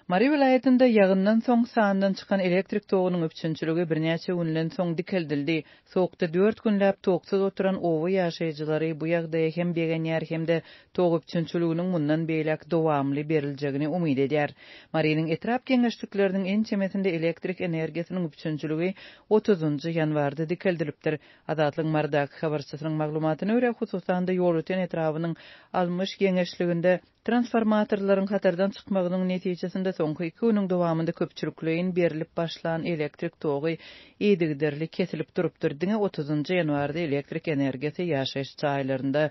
Mary welaýatynda ýagyndan soň sandan çykan elektrik togunyň üpjünçiligi birnäçe günden soň dikeldildi. Sowukda dört günläp toksuz oturan oba ýaşaýjylary bu ýagdaýa hem begenýär hem-de tok üpjünçiliginiň mundan beýläk dowamly beriljegini umyt edýär. Marynyň etrap geňeşlikleriniň ençemesinde elektrik energiýasynyň üpjünçiligi otuzynjy ýanwarda dikeldilipdir. Azatlygyň Marydaky habarçysynyň maglumatyna görä, hususan-da Ýolöten etrabynyň Almyş geňeşliginde Transformatorlaryň hatardan çykmagynyň netijesinde soňky iki günüň dowamynda köpçülikleýin berlip başlan elektrik togy yzygiderli kesilip durupdyr. Diňe otuzynjy ýanwarda elektrik energiýasy ýaşaýyş jaýlarynda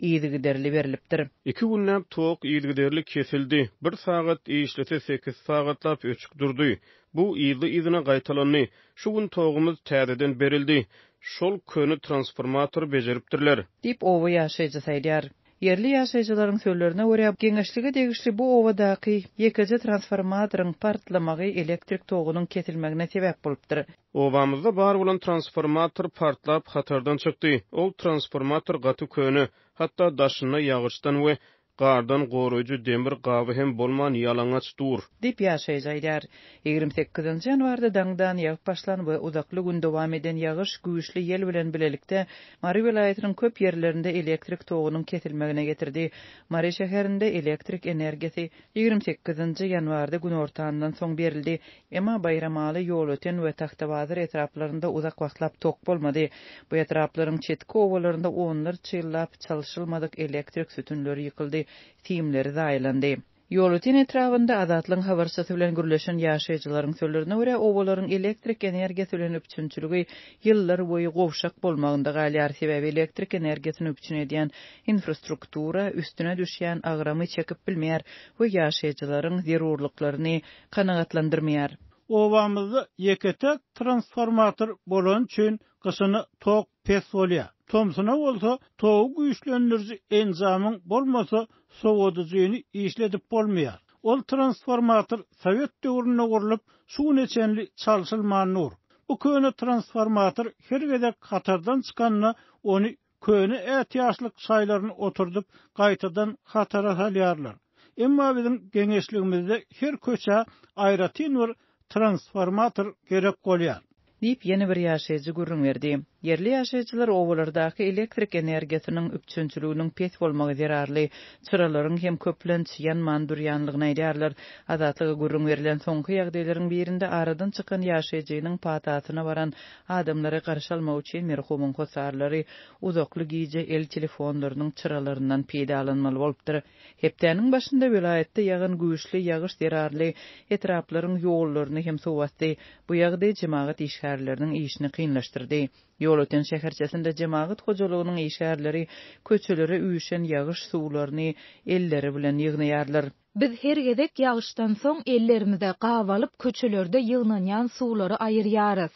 yzygiderli berlipdir. Iki günläp tok yzygiderli kesildi. Bir sagat işlese, sekiz sagatlap öçük durdy. Bu yzly-yzyna gaýtalandy. Şu gün togumyz täzeden berildi. Şol köne transformatory bejeripdirler. Diýip, oba ýaşaýjysy aýdýar. Ýerli ýaşaýjylaryň sözlerine görä, geňeşlige degişli bu obadaky ýekeje transformatoryň partlamagy elektrik togunyň kesilmegine sebäp bolupdyr. Obamyzda bar bolan transformator partlap, hatardan çykdy. Ol transformator gaty köne, hatda daşynda ýagyşdan we gardan goraýjy demir gaby hem bolman ýalaňaç dur. Diýip, ýaşaýjy aýdýar. 28 ýanwarda daňdan ýagyp başlan we uzakly gün dowam eden ýagyş güýçli ýel bilen bilelikde Mary welaýatynyň köp ýerlerinde elektrik togunyň kesilmegine getirdi. Mary şäherinde elektrik energiýasy 28 ýanwarda günortandan soň berildi. Emma Baýramaly, Ýolöten we Tagtabazar etraplarynda uzak wagtlap tok bolmady. Bu etraplaryň çetki obalarynda onlarça ýyllap çalşylmadyk elektrik sütünleri ýykyldy, simleri zaýalandy. Ýolöten etrabynda Azatlygyň habarçysy bilen gürleşen ýaşaýjylaryň sözlerine görä, obalaryň elektrik energiýasy bilen üpjünçiligi ýyllar boýy gowşak bolmagynda galýar, sebäbi elektrik energiýasyny üpjün edýän infrastruktura üstüne düşýän agramy çekip bilmeýär we ýaşaýjylaryň zerurlyklaryny kanagatlandyrmaýar. Obamyzda ýeke-täk transformator bolany üçin gyşyna tok pes bolýar. Tomsuna bolsa togy güýçlendiriji enjamyň bolmasa sowadyjyny işledip bolmaýar. Ol transformator sowet döwründe gurlup, şu güne çenli çalşylman dur. Bu köne transformator her gezek hatardan çykanda ony köne ätiýaçlyk şaýlaryny oturdyp gaýtadan hatara salýarlar. Emma biziň geňeşligimizde her köçä aýratyn bir transformator gerek bolýar. Diýip, ýene bir ýaşaýjy gürrüň berdi. Ýerli ýaşaýjylar obalardaky elektrik energiýasynyň üpjünçiliginiň pes bolmagy zerarly, çyralaryň hem köplenç ýanman durýanlygyny aýdýarlar. Azatlyga gürrüň berlen soňky ýagdaýlaryň birinde aradan çykan ýaşaýjynyň patasyna baran adamlary garşy almak üçin merhumyň hossarlary uzakly gije el telefonlarynyň çyralaryndan peýdalanmaly bolupdyr. Hepdäniň başynda welaýatda ýagan güýçli ýagyş zerarly etraplaryň ýollaryny hem suw basdy. Bu ýagdaý jemagat işgärleriniň işini kynlaşdyrdy. Ýolöten şäherçesinde jemagat hojalygynyň işgärleri köçelere üýşen ýagyş suwlaryny elleri bilen ýygnaýarlar. Biz her gezek ýagyşdan soň ellerimize gap alyp köçelerde ýygnanýan suwlary aýyrýarys.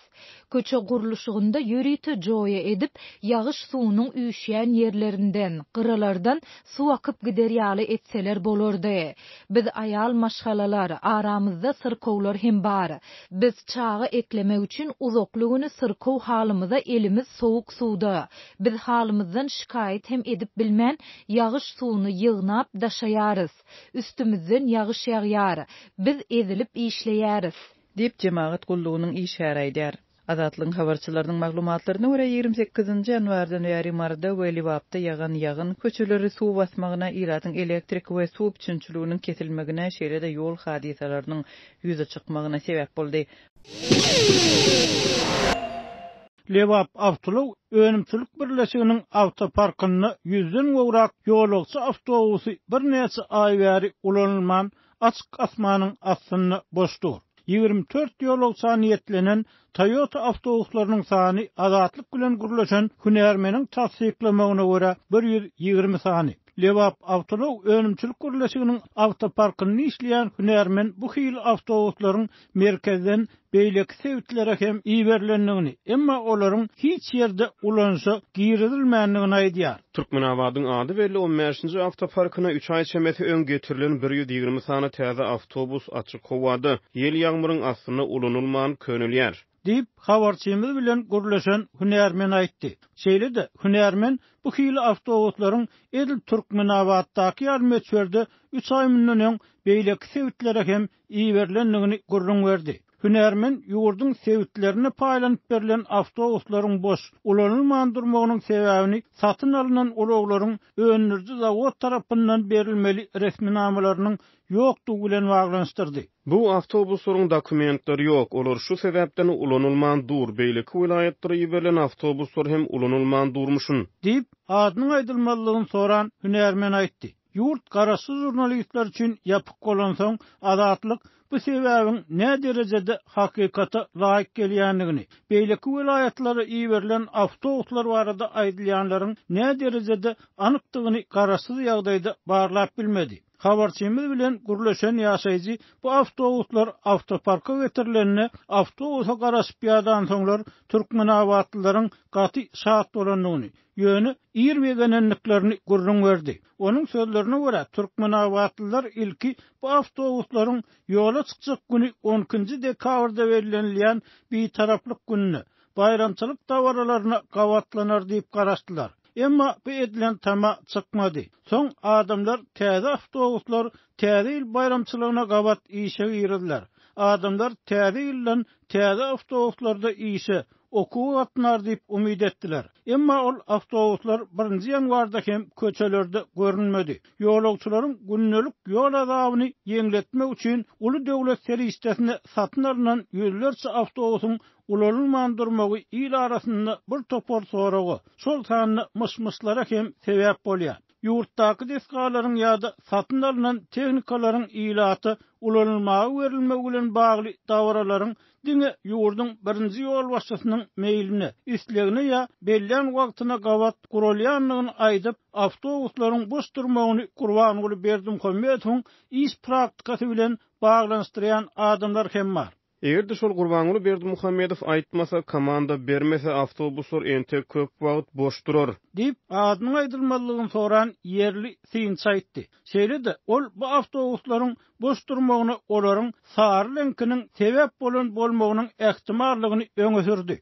Köçe gurluşygynda ýörite joýa edip, ýagyş suwunyň üýşýän ýerlerinden, gyralardan suw akyp gider ýaly etseler bolardy. Biz aýal maşgalalar, aramyzda syrkawlar hem bar. Biz çaga eklemek üçin uzakly güni syrkaw halymyza elimiz sowuk suwda. Biz halymyzdan şikaýat hem edip bilmän, ýagyş suwuny ýygnap, daşaýarys. Üstümizden ýagyş ýagýar. Biz ezilip işleýäris. Diýip, jemagat gullugynyň işgäri aýdýar. Azatlygyň habarçylarynyň maglumatlaryna görä, 28 nji ýanwardan bäri Maryda we Lebapda ýagan ýagyn köçeleri suw basmagyna, ilatyň elektrik we suw üpjünçiliginiň kesilmegine, şeýle-de ýol hadysalarynyň ýüze çykmagyna sebäp boldy. Lebap awtoulag önümçilik birleşiginiň awtoparkynda ýüzden gowrak ýolagçy awtobusy birnäçe aý bäri ulanylman, açyk asmanyň astynda boş dur. 24 ýolagça niýetlenen Toyota awtobuslarynyň sany Azatlyk bilen gürleşen hünärmeniň tassyklamagyna görä, 120 sany. Lebap awtoulag önümçilik birleşiginiň awtoparkynda işleýän hünärmen bu hili awtobuslaryň merkezden beýleki sebitlere hem iberilendigini, emma olaryň hiç ýerde ulanyşa girizilmändigini aýdýar. Türkmenabadyň ady belli on bäşinji awtoparkyna üç aý çemesi öň getirilen 120 sany täze awtobus açyk howada, ýel-ýagmyryň astynda ulanylman könelýär. Diýip, habarçymyz bilen gürleşen hünärmen aýtdy. Şeýle-de, hünärmen bu hili awtobuslaryň edil Türkmenabatdaky ýaly möçberde üç aý mundan öň beýleki sebitlere hem iberilendigini gürrüň berdi. Hünärmen ýurduň sebitlerine paýlanyp berlen awtobuslaryň boş, ulanylman durmagynyň sebäbini satyn alnan ulaglaryň öndüriji zawod tarapyndan berilmeli resminamalarynyň ýokdugy bilen baglanyşdyrdy. Bu awtobuslaryň dokumentleri ýok, olar şu sebäpden ulanylman dur, beýleki welaýatlara iberilen awtobuslar hem ulanylman durmuşyn. Diýip, adynyň aýdylmazlygyny soran hünärmen aýtdy. Ýurt garaşsyz žurnalistler üçin ýapyk bolansoň, Azatlyk bu sebäbiň näderejede hakykata laýyk gelýändigini, beýleki welaýatlara iberilen awtobuslar barada aýdylýanlaryň näderejede anykdygyny garaşsyz ýagdaýda barlap bilmedi. Habarçymyz bilen gürleşen ýaşaýjy bu awtobuslar awtoparka getirilende awtobusa garaşyp ýadansoňlar türkmenabatlylaryň gaty şat bolandygyny, ýöne ir begenendiklerini gürrüň berdi. Onuň sözlerine görä, türkmenabatlylar ilki bu awtobuslaryň ýola çykjak güni on ikinji dekabrda bellenilýän Bitaraplyk gününe, baýramçylyk dabaralaryna gabatlanar diýip garaşdylar. Emma bu edilen tama çykmady. Soň adamlar täze awtobuslar Täze ýyl baýramçylygyna gabat işe girdiler. Adamlar Täze ýyldan täze awtobuslarda işe, okuwa gatnar diýip umyt etdiler. Emma ol awtobuslar birinji ýanwarda hem köçelerde görünmedi. Ýolagçylaryň gündelik ýol azabyny ýeňletmek üçin uly döwlet serişdesine satyn alnan ýüzlerçe awtobusyň ulanylman durmagy il arasynda bir topar soraga, şol sanda myş-myşlara hem sebäp bolýar. Ýurtdaky desgalaryň ýa-da satyn alnan tehnikalaryň ilata ulanylmaga berilmegi bilen bagly dabaralaryň diňe ýurduň birinji ýolbaşçysynyň meýline, islegine ýa bellän wagtyna gabat guralýandygyny aýdyp, awtobuslaryň boş durmagyny Gurbanguly Berdimuhamedowyň iş praktikasy bilen baglanyşdyrýan adamlar hem bar. Eger-de şol Gurbanguly Berdimuhamedow aýtmasa, komanda bermese, awtobuslar entek köp wagt boş durar. Diýip, adynyň aýdylmazlygyny soran ýerli synçy aýtdy. Şeýle-de, ol bu awtobuslaryň boş durmagyna olaryň sary reňkiniň sebäp bolan bolmagynyň ähtimallygyny öňe sürdi.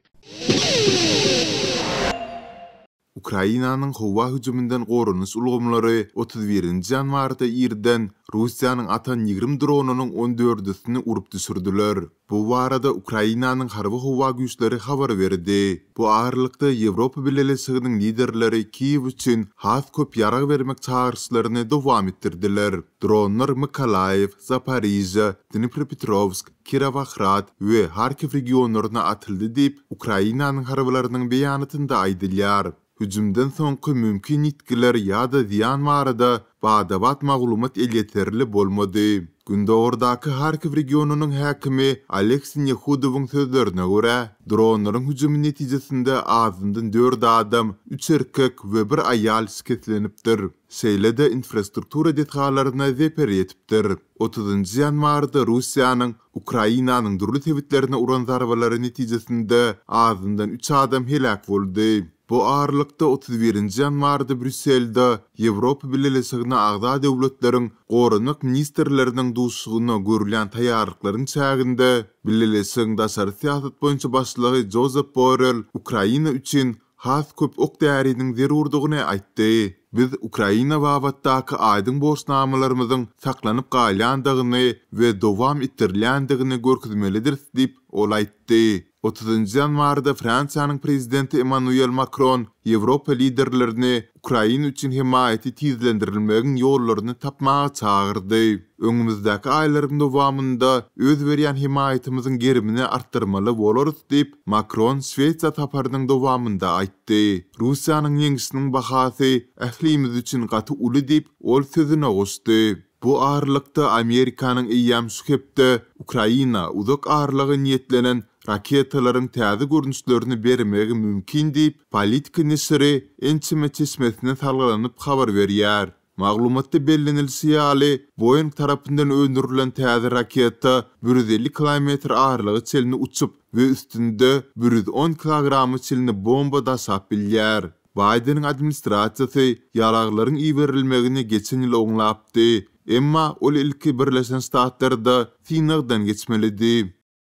Ukrainanyň howa hüjüminden goranyş ulgamlary 31-nji ýanwarda irden Russiýanyň atan 20 dronynyň on dördüsini urup düşürdiler. Bu barada Ukrainanyň Harby-howa güýçleri habar berdi. Bu aralykda, Ýewropa Bileleşiginiň liderleri Kiýew üçin has köp ýarag bermek çagyryşlaryny dowam etdirdiler. Dronlar Mykolaýiw, Zaporižýa, Dnipropetrowsk, Kirowohrad we Harkiw regionlaryna atyldy diýip, Ukrainanyň harbylarynyň beýanatynda aýdylýar. Hüjümden soňky mümkin ýitgiler ýa-da zyýan barada bada-bat maglumat elýeterli bolmady. Gündogardaky Harkiw regionynyň häkimi Oleg Sinehudowyň sözlerine görä, dronlaryň hüjümi netijesinde azyndan dört adam, üç erkek we bir aýal şikeslenipdir. Şeýle-de infrastruktura desgalaryna zeper ýetipdir. Otuzynjy ýanwarda Russiýanyň Ukrainanyň dürli sebitlerine uran zarbalary netijesinde azyndan üç adam heläk boldy. Bu aralykda, 31-nji ýanwarda Brýusselde Ýewropa Bileleşigine agza döwletleriň goranmak ministrleriniň duşuşygyna görülýän taýýarlyklaryň çäginde Bileleşigiň daşary syýasat boýunça başlygy Jozep Borrell Ukraina üçin has köp ok-däriniň zerurdygyny aýtdy. Biz Ukraina babatdaky aýdyň borçnamalarymyzyň saklanyp galýandygyny we dowam etdirilýändigini görkezmelidiris diýip, ol aýtdy. Otuzynjy ýanwarda Fransiýanyň prezidenti Emmanuel Makron Ýewropa liderlerini Ukraina üçin hemaýaty tizlendirilmegiň ýollaryny tapmaga çagyrdy. Öňümizdäki aýlaryň dowamynda öz berýän hemaýatymyzyň gerimini artdyrmaly bolarys diýip, Makron Şwesiýa saparynyň dowamynda aýtdy. Russiýanyň ýeňşiniň bahasy ählimiz üçin gaty uly diýip, ol sözüne goşdy. Bu aralykda, Amerikanyň eýýäm şu hepde Ukraina uzak aralyga niýetlenen raketalaryň täze görnüşlerini bermegi mümkin diýip, Politico neşiri ençeme çeşmesine salgylanyp habar berýär. Maglumatda bellenilişi ýaly, Boeing tarapyndan öndürilen täze raketa 150 kilometr aralyga çenli uçup we üstünde 110 kilograma çenli bomba daşap bilýär. Baýdeniň administrasiýasy ýaraglaryň iberilmegini geçen ýyl oňlapdy, emma ol ilki Birleşen Ştatlarda synagdan geçmelidi.